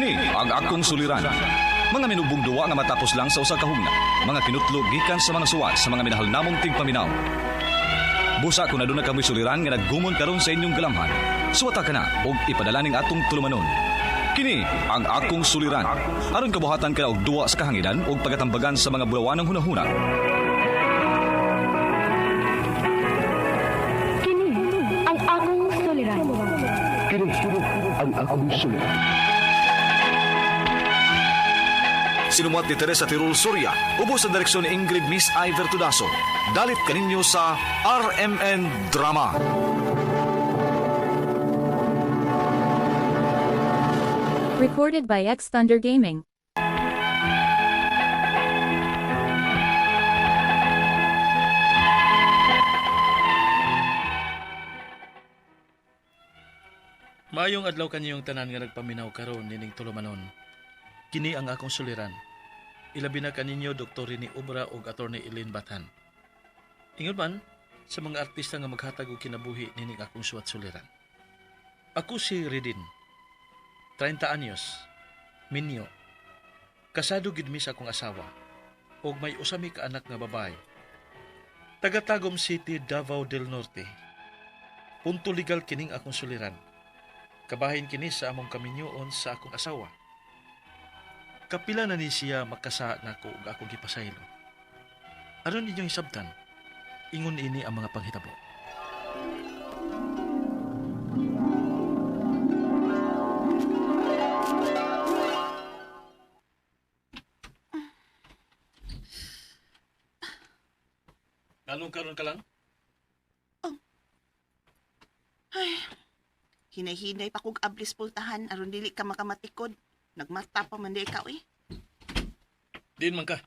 Kini ang akong suliran. Mga minubong duwa nga matapos lang sa usa ka hugna. Mga kinutlo gikan sa mga suwat sa mga minahal namong tigpaminaw. Busa kung aduna kamoy suliran nga naggumon karon sa inyong galamhan. Suwata ka na og ipadala ning atong tulumanon. Kini ang akong suliran. Aron kabuhatan ka og duwa sa kahanginan ug pagatambagan sa mga bulawanang hunahuna. Kini ang akong suliran. Kini ang akong suliran. Sinumuat ni Teresa Tirul Soria, ubos sa direksyon ni Ingrid Miss Iver Tudaso. Dalit kaninyo sa RMN Drama. Recorded by X Thunder Gaming. Maayong adlaw kaniyong tanan nga nagpaminaw karon nining tulumanon. Kini ang akong suliran. Ilabi na kaninyo Dr. Rini Obra ug Attorney Eileen Batan. Ingon man sa mga artista nga maghatag og kinabuhi nining akong suwat suliran. Ako si Redin. 30 anyos. Minyo. Kasado gid mi sa akong asawa ug may usa mi ka anak nga babae. Taga Tagum City, Davao del Norte. Punto legal kining akong suliran. Kabahin kini sa among kaminyoon sa akong asawa. Kapila na ni siya makasa nako ug akong gipasaylo. Aron ninyong hisabtan, ingon ini ang mga panghitabo. Anong karon ka lang? Hinay-hinay pa kog ablis pultahan aron dili ka makamatikod. Nagmata pa man di ikaw eh. Diin man ka.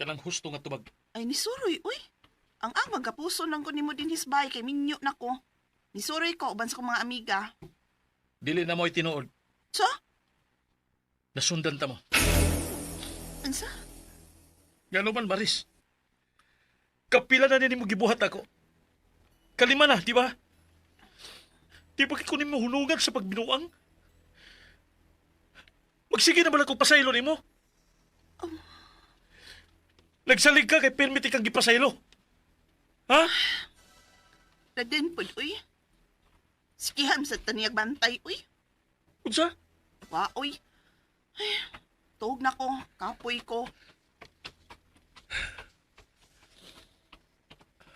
Kanang husto nga tubag. Ay nisuroy uy. Ang amag kapuso nang ko nimo dinhis bay kay minyo na ko. Nisuroy ko uban sa kong mga amiga. Dili na mo'y tinuod. So, Nasundan ta mo. unsa? Gano man, Maris? Kapila na nimo gibuhat ako. Kalima na, di ba? Di ba ko nimo hunungan sa pagbinuang? Magsige na bala kong pasaylo nimo? Nagsalig ka kay permit kang gipasaylo. Ha? Raden pod uy. Sikiham sa taniyag bantay uy. Unsa? Wa uy. Ay, tuog na ko, kapoy ko.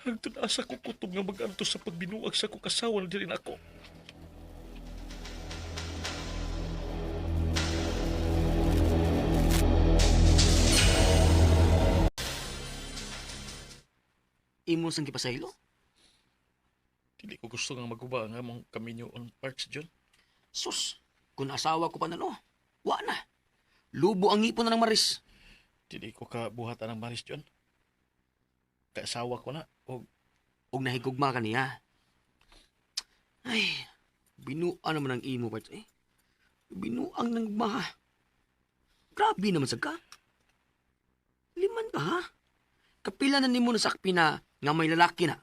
Hangtod asa ko kutob nga mag-antos sa pagbinuag sa akong asawa na diri nako. Imo sang gipasaylo? Dili ko gusto nga maguba ang among kaminyo on parts, John. Sus, kung asawa ko pa na no, wa na. Lubo ang ngipon na ng Maris. Dili ko ka buhatan ng Maris, John. Kay asawa ko na. O Og nahigugma ka niya. Ay, binuan naman ang imo, parts eh. Binuang ng maha. Grabe naman sa ka. Liman ka ha? Kapila na nimo nasakpi na nga may lalaki na.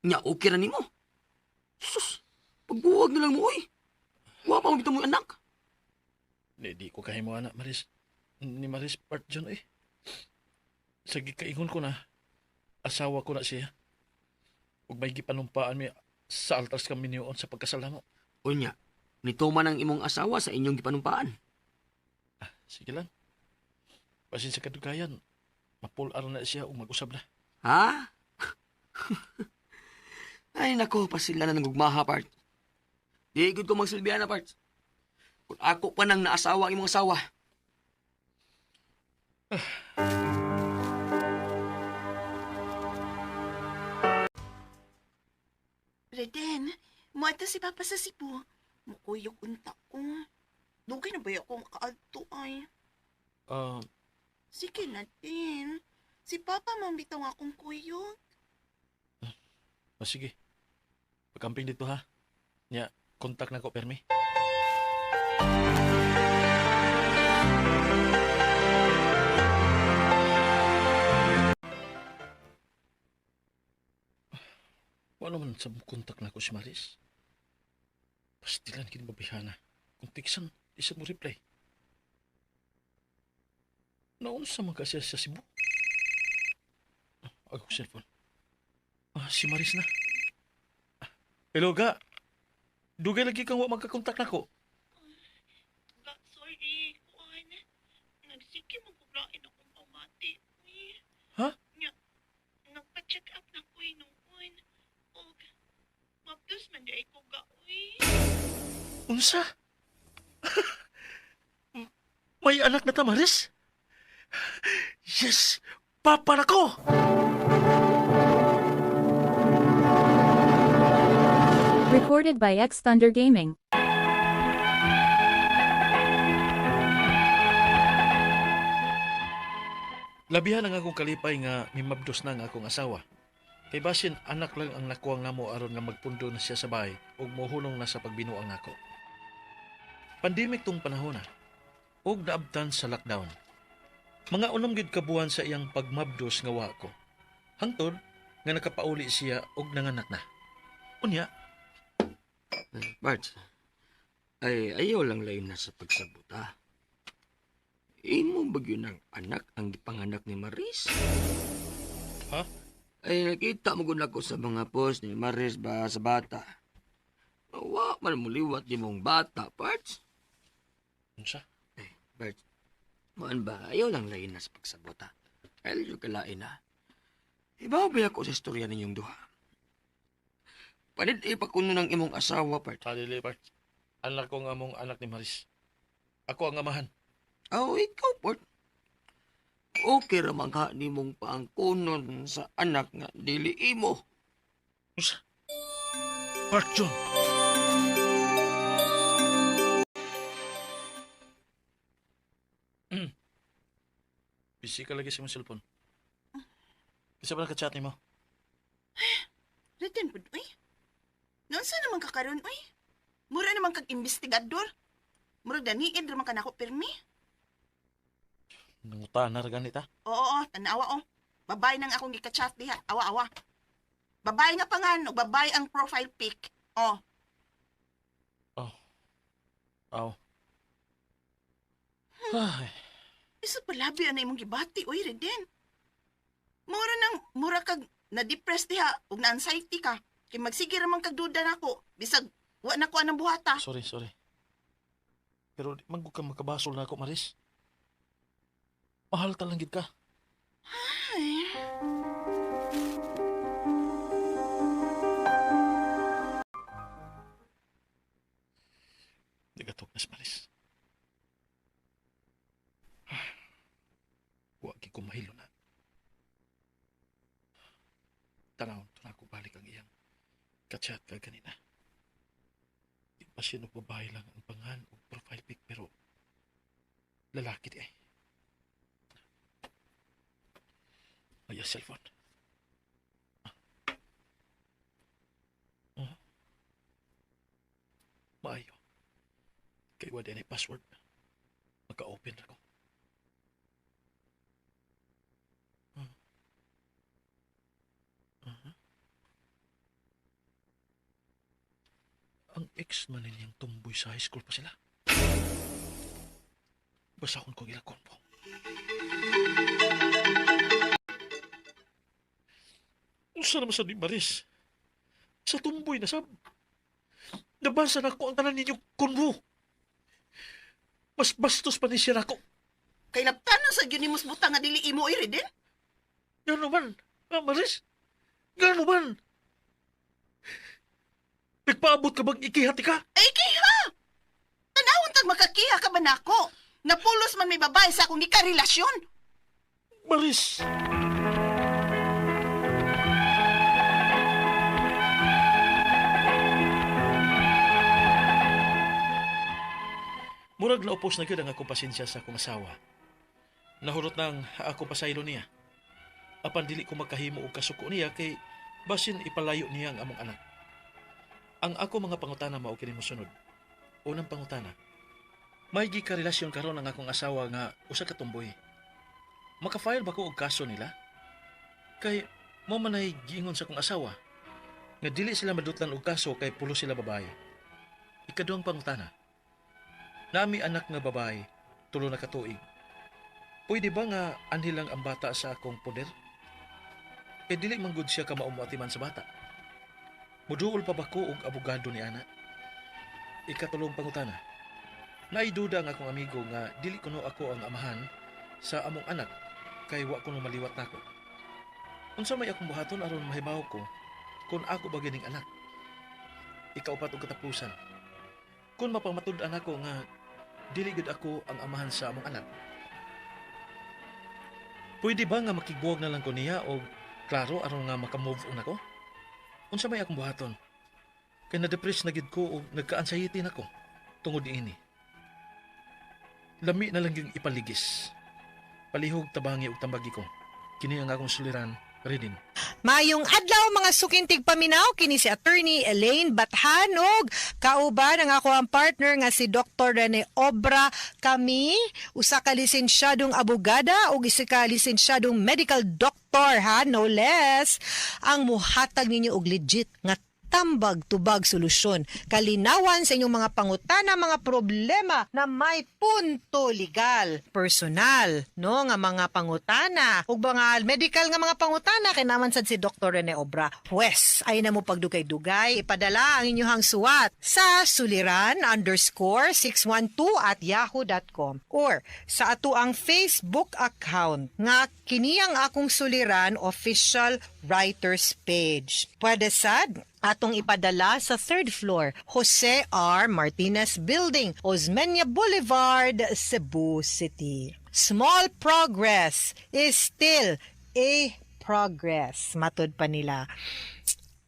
Nya, okay ra nimo. Sus, pagbuwag na lang mo, oy. Wa pa mo bitaw mo anak. di ko kahimo ana, Maris. Ni Maris part John eh. Sa gikaingon ko na, asawa ko na siya. Ug may gipanumpaan mi sa altar sa kaminyoon sa pagkasal namo. Unya, nituman ang imong asawa sa inyong gipanumpaan. Sige lang. Basin sa kadugayan, mapul-ar na siya ug mag-usab na. Ha? Ay, nako, pasila na ng gugmaha, part. Di gud ko magsilbihan na, part. Kung ako pa nang naasawa ang imong asawa. Reden, muadto si Papa sa Cebu. Mukuyog unta ko. Dugay na ba akong kaadto ay? Ah, Sige na din. Si Papa man bitaw akong kuyog. oh, sige. Pagkamping dito ha. Nya, kontak na ko permi. Wala man sa kontak na ko si Maris. Pastilan kini babihana. Kung tiksan. Isa mo reply. Naunsa man kasi sa Cebu? Ah, ako cellphone. Ah, si Maris na. Ah, hello, ga. Dugay lagi kang wa magkakontak nako. Ga, sorry, kuan. Nagsige mo gublain akong pamati. Uy. Ha? Nya, nagpa-check up na ko noon. Og, mabdos man di ay ko ga, uy. Unsa? May anak na ta, Maris? Yes! Papa na ko! Recorded by X Thunder Gaming. Labihan ang akong kalipay nga mimabdos na ang akong asawa. Kay basin anak lang ang nakuwang namo aron nga magpundo na siya sa bahay ug mohunong na sa pagbinuang nako. Pandemic tong panahon na ug naabtan sa lockdown. Mga unom gid ka buwan sa iyang pagmabdos nga wa ko. Hangtod nga nakapauli siya og nanganak na. Unya, Ay, Parts, ay ayaw lang lain na sa pagsabot ha. Imo ba yun ang anak ang gipanganak ni Maris? Ha? Ay nakita mo gud ako sa mga post ni Maris ba sa bata. Wa man muliwat ni mong bata, Parts. unsa? Ay, Bert, maan ba, ayaw lang lain na sa pagsabot ha. Ayaw yung kalain ha. Ibaw ba ako sa istorya ninyong duha? Panid ipakuno ng imong asawa, Bert. Dili, Bart. Anak ko nga mong anak ni Maris. Ako ang amahan. Aw, ikaw, Bert. Okay ra man ka nimong paangkunon sa anak nga dili imo. Unsa? Bart John. Busy ka lagi sa imong cellphone. Kasi ba naka-chat nimo? Reden pud, uy. Naunsa naman ka karon, uy? Mura naman kag investigador. Mura daniid ra man ka nako pirmi. Nanguta na ra ganit ha. Oo, oo, tanawa oh. Babae nang akong gika-chat diha. Awa, awa. Babae nga pangan ug babae ang profile pic. Oh, Aw. Ay, isa palabi ana imong gibati, uy, Reden. Mura nang mura kag na-depress diha ug na-anxiety ka. Kay magsige ra man kag duda nako bisag wa na ko anang buhata. sorry, sorry. Pero di man gud ka makabasol na ako, Maris. Mahal talang gid ka. Ay. Nagatok na si Maris. Wa gyud ko mahilo na. Tanawon to na ako balik ang iyang kachat ka ganina. Di pa siya babae lang ang pangan o profile pic pero lalaki di ay. Ay, ang cellphone. Ah. Maayo. Kay wa din ay password. Maka-open ra ko. Ah. Ang ex man niyang tumboy sa high school pa sila. Basahon ko ang ilang konbo. Unsa naman sa ni Maris? Sa tumboy na sab. Nabasa na ko ang tanan ninyo konbo. Mas bastos pa ni siya nako. Kay laptanon sa gyud nimo butang nga dili imo, uy, Reden. Gano man, ah, Maris? Gano man? Nagpaabot ka bang ikihati ka? Ay, kiha! Tanawon tag makakiha ka ba nako? Napulos man may babae sa akong gikarelasyon. Maris! Murag naupos na gyud ang akong pasensya sa akong asawa. Nahurot nang ako pasaylo niya. Apan dili ko makahimo og kasuko niya kay basin ipalayo niya ang among anak. Ang ako mga pangutana mao kini mosunod. Unang pangutana. May gikarelasyon karon ang akong asawa nga usa ka tumboy. Maka-file ba ko og kaso nila? Kay mo man ay giingon sa akong asawa nga dili sila madutlan og kaso kay pulo sila babae. Ikaduhang pangutana. Nami anak nga babae, 3 na ka tuig. Pwede ba nga anhi lang ang bata sa akong poder? Kay dili man gud siya kamao moatiman sa bata. Muduol pa ba ko og abogado ni ana? Ikatulong pangutana. Naiduda ang akong amigo nga dili kuno ako ang amahan sa among anak kay wa kuno maliwat nako. Unsa may akong buhaton aron mahibaw ko kung ako ba gining anak? Ikaupat og katapusan. Kung mapamatud-an ako nga dili gud ako ang amahan sa among anak, pwede ba nga makigbuwag na lang ko niya og klaro aron nga maka-move on ako? Unsa may akong buhaton? Kay na-depress na gid ko og nagka-anxiety na ko tungod niini. Lami na lang gyud ipaligis. Palihog tabangi og tambagi ko. Kini ang akong suliran, Redin. Mayong adlaw mga suking tigpaminaw, kini si Attorney Elaine Bathanog, kauban ang ako ang partner nga si Dr. Rene Obra. Kami usa ka lisensyadong abogada ug isa ka lisensyadong medical doctor, ha, no less, ang muhatag ninyo og legit nga tambag tubag solusyon, kalinawan sa inyong mga pangutana, mga problema na may punto legal, personal, no, nga mga pangutana ug mga medical nga mga pangutana, kay naman sad si Dr. Rene Obra. Pues ay na mo pagdugay-dugay, ipadala ang inyong suwat sa suliran_612@yahoo.com or sa ato ang Facebook account nga kini ang Akong Suliran Official Writers Page. Pwede sad atong ipadala sa third floor, Jose R. Martinez Building, Osmeña Boulevard, Cebu City. Small progress is still a progress, matud pa nila.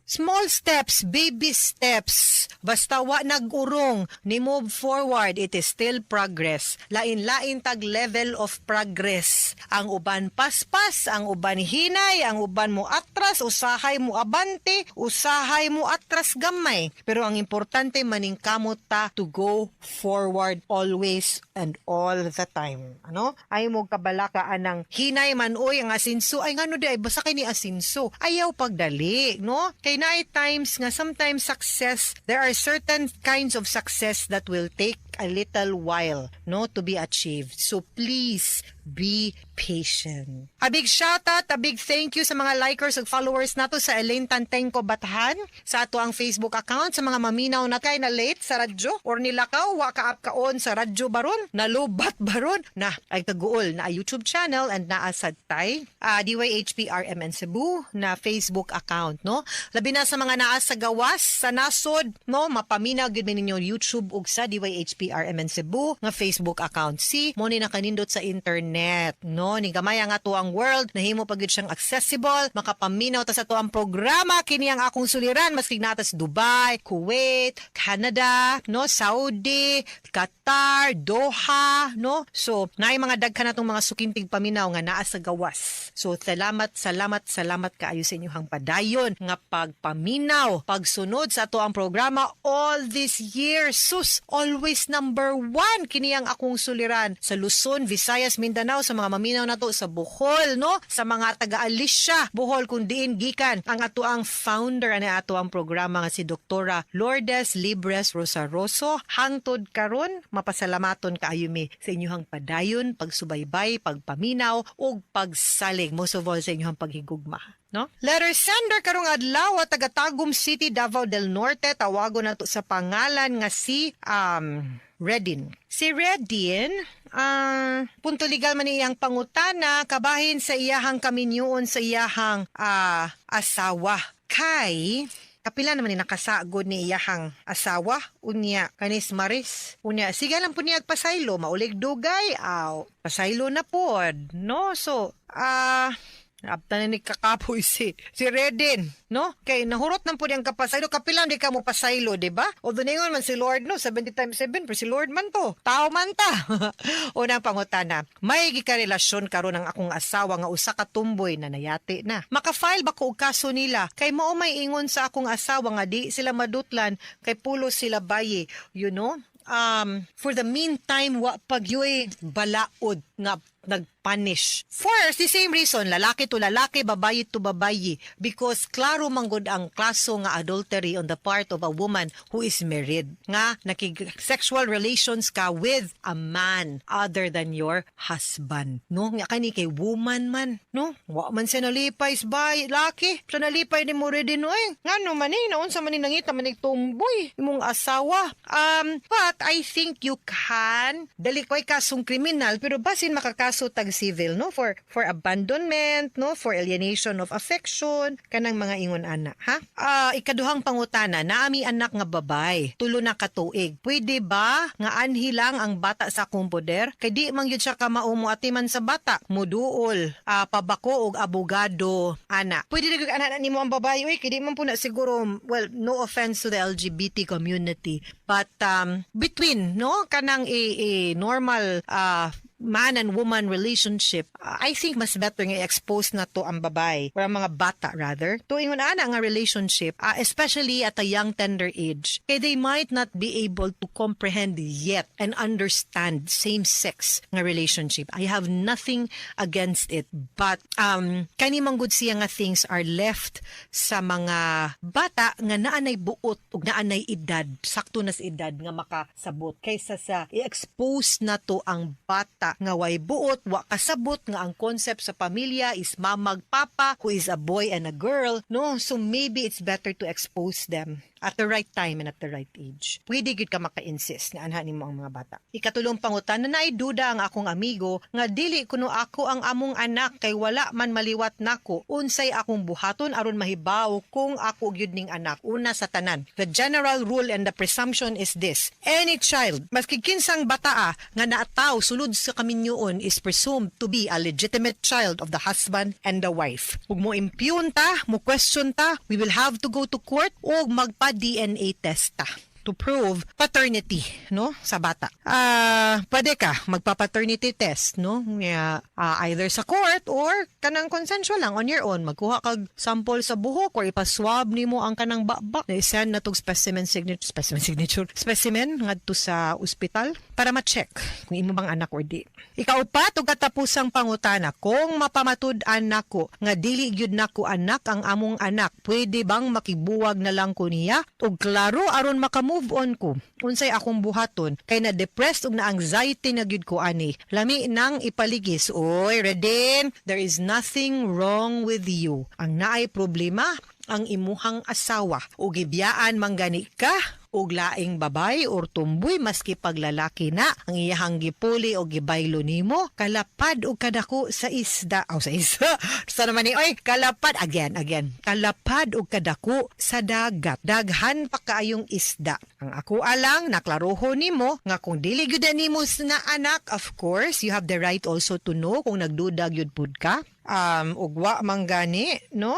Small steps, baby steps. Basta wa nag-urong, ni move forward, it is still progress. Lain-lain tag level of progress. Ang uban paspas, ang uban hinay, ang uban mo atras, usahay mo abante, usahay mo atras gamay. Pero ang importante, maningkamot ta to go forward always and all the time. Ano? Ay mo kabalaka anang hinay man oy ang asinso, ay ngano di ay basta kay ni asinso. Ayaw pagdali, no? Kay naay times nga sometimes success, there are certain kinds of success that will take a little while, no, to be achieved. So please be patient. A big shout out, a big thank you sa mga likers ug followers nato sa Elaine Tantengco Bathan sa ato ang Facebook account, sa mga maminaw na kay na late sa radyo or nilakaw, wa ka up kaon sa radyo baron, nalubat baron na ay kaguol na YouTube channel and naa sad tay DYHPRMN Cebu na Facebook account, no? Labi na sa mga naa sa gawas sa nasod, no, mapaminaw gyud mi ninyo YouTube ug sa DYHPRMN Cebu nga Facebook account. Si mo ni nakanindot sa internet, no? Ni gamay ang ato ang world, nahimo pa gyud siyang accessible, makapaminaw ta sa ato ang programa kini ang Akong Suliran maski naa ta sa Dubai, Kuwait, Canada, no, Saudi, Qatar, Doha, no? So, naay mga daghan natong mga suking tigpaminaw nga naa sa gawas. So, salamat, salamat, salamat kaayo sa inyong padayon nga pagpaminaw, pagsunod sa ato ang programa all these years. Sus, always number one kini ang Akong Suliran sa Luzon, Visayas, Mindanao, sa mga maminaw nato sa Bohol, no? Sa mga taga Alicia, Bohol, kung diin gikan ang ato ang founder ani ato ang programa nga si Doktora Lourdes Libres Rosaroso. Hangtod karon, mapasalamaton kaayo mi sa inyong padayon, pagsubaybay, pagpaminaw ug pagsalig, most of all sa inyong paghigugma, no? Letter sender karong adlaw, taga Tagum City, Davao del Norte, tawagon nato sa pangalan nga si Redin. Si Redin, punto legal man iyang pangutana kabahin sa iyahang kaminyoon sa iyahang asawa. Kay kapila naman ni nakasagod ni iyahang asawa, unya kanis Maris, unya sige lang po niya pasaylo, maulig dugay aw pasaylo na pod, no? So abta na ni kakapoy si Redin, no? Kay nahurot nang po niyang kapasaylo. Kapila di ka mo pasaylo, di ba? Although ningon man si Lord, no? 70 times 7, pero si Lord man to. Tao man ta. Unang pangutana, may gikarelasyon karon ang akong asawa nga usa ka tumboy na nayati na. Maka-file ba ko og kaso nila? Kay mao may ingon sa akong asawa nga di sila madutlan kay pulo sila bayi. You know? For the meantime, wa pagyoy balaod nga nagpunish. For the same reason, lalaki to lalaki, babayi to babayi, because klaro manggod ang kaso nga adultery on the part of a woman who is married nga nakig sexual relations ka with a man other than your husband, no? Nga kani kay woman man, no? Wa man siya nalipay bay laki siya nalipay ni mo ready, no? Eh, ngano man eh, naunsa man ni nangita man ni tumboy imong asawa. But I think you can, dali ko'y kasong kriminal, pero basin makakaso tag civil, no, for abandonment, no, for alienation of affection, kanang mga ingon ana, ha. Ikaduhang pangutana, naami anak nga babay, 3 na katuig. Pwede ba nga anhi lang ang bata sa akong poder? Kay di man gyud siya kamao mo atiman sa bata. Muduol, pabako og abogado ana. Pwede na gyud ana nimo ang babae, oy, kay di man po na siguro, well, no offense to the LGBT community, but between, no, kanang a normal man and woman relationship, I think mas better nga i-expose na to ang babae or ang mga bata rather to ingon ana nga relationship, especially at a young tender age. Kay they might not be able to comprehend yet and understand same-sex nga relationship. I have nothing against it, but kani man gud siya nga things are left sa mga bata nga naanay buot ug naanay edad, sakto na sa edad nga makasabot kaysa sa i-expose na to ang bata nga way buot, wa kasabot nga ang concept sa pamilya is mamag papa who is a boy and a girl, no? So maybe it's better to expose them at the right time and at the right age. Pwede gyud ka maka-insist nga anha nimo ang mga bata. Ikatulong pangutana, naay duda ang akong amigo nga dili kuno ako ang among anak kay wala man maliwat nako. Unsay akong buhaton aron mahibaw kung ako gyud ning anak? Una sa tanan, the general rule and the presumption is this. Any child, maski kinsang bataa nga naataw sulod sa kaminyoon, is presumed to be a legitimate child of the husband and the wife. Ug mo impugn ta, mo question ta, we will have to go to court o magpa-DNA test ta to prove paternity, no, sa bata. Pwede ka magpa-paternity test, no? Nga, either sa court or kanang consensual lang on your own. Magkuha kag sample sa buhok or ipaswab nimo ang kanang baba. I-send na tog specimen signature, specimen ngadto sa ospital para ma-check kung imo bang anak or di. Ikaupat ug katapusang pangutana, kung mapamatud-an nako nga dili gyud nako anak ang among anak, pwede bang makibuwag na lang ko niya? Ug klaro aron maka-move on ko. Unsay akong buhaton kay na depressed ug na anxiety na gyud ko ani. Lami nang ipaligis. Oy, Reden, there is nothing wrong with you. Ang naay problema ang imuhang asawa ug gibiyaan man gani ka og laing babay or tumboy, maski paglalaki na ang iyahang gipuli o gibaylo nimo, kalapad og kadako sa isda aw sa isda sa naman ni, oy, kalapad, again, again, kalapad og kadako sa dagat, daghan pa kaayong isda. Ang ako alang naklaroho nimo nga kung dili gyud na nimo na anak, of course you have the right also to know kung nagduda gyud pud ka. Ug wa man gani, no,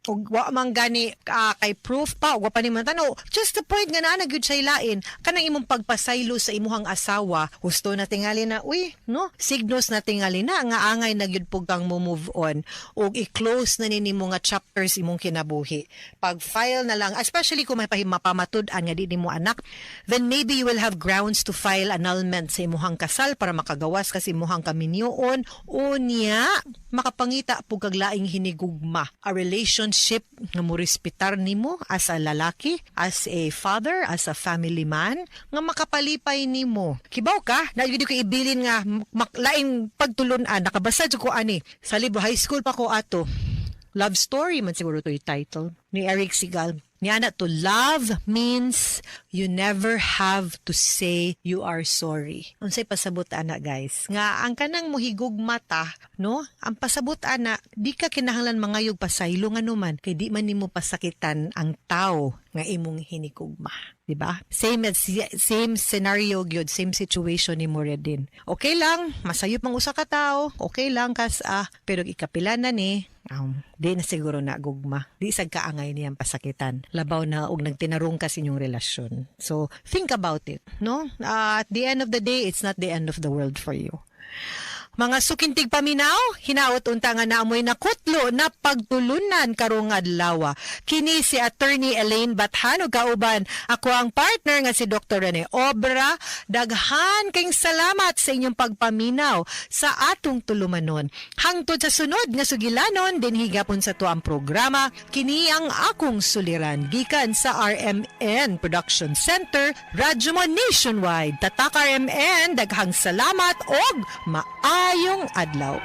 ug wa man gani kay proof pa ug wa pa nimo tanaw, just the point nga naa na gyud siya lain, kanang imong pagpasaylo sa imuhang asawa, husto na tingali na, uy, no, signos na tingali na nga angay na gyud pug kang mo move on ug i-close na ni nimo nga chapters imong kinabuhi. Pag file na lang, especially kung may pamatud-an nga di nimo anak, then maybe you will have grounds to file annulment sa imuhang kasal para makagawas ka sa imuhang kaminyoon. Unya makapangita pug kag laing hinigugma, a relationship nga mo respetar nimo as a lalaki, as a father, as a family man, nga makapalipay nimo. Kibaw ka na gyud ko ibilin nga laing pagtulun-an. Nakabasa jud ko ani sa libro, high school pa ko ato. Love Story man siguro to yung title ni Eric Segal. Niya na to love means you never have to say you are sorry. Unsay pasabot ana, guys? Nga ang kanang mohigugma ta, no? Ang pasabot ana, di ka kinahanglan mangayog pasaylo nganuman kay di man nimo pasakitan ang tao nga imong hinigugma, di ba? Same as, same scenario gyud, same situation ni Moredin. Okay lang, masayop ang usa ka tawo, okay lang kas pero ikapila na ni di na siguro na gugma. Di sad kaangay niyang pasakitan. Labaw na og nagtinarong ka sa inyong relasyon. So, think about it, no? At the end of the day, it's not the end of the world for you. Mga suking tigpaminaw, hinaot unta nga naamoy nakutlo na pagtulunan karong adlaw. Kini si Attorney Elaine Bathan ug kauban ako ang partner nga si Dr. Rene Obra. Daghan kayong salamat sa inyong pagpaminaw sa atong tulumanon. Hangtod sa sunod nga sugilanon dinhi gapon sa tuang programa, kini ang akong suliran gikan sa RMN Production Center, Radyo Mo Nationwide. Tatak RMN, daghang salamat og maayong adlaw.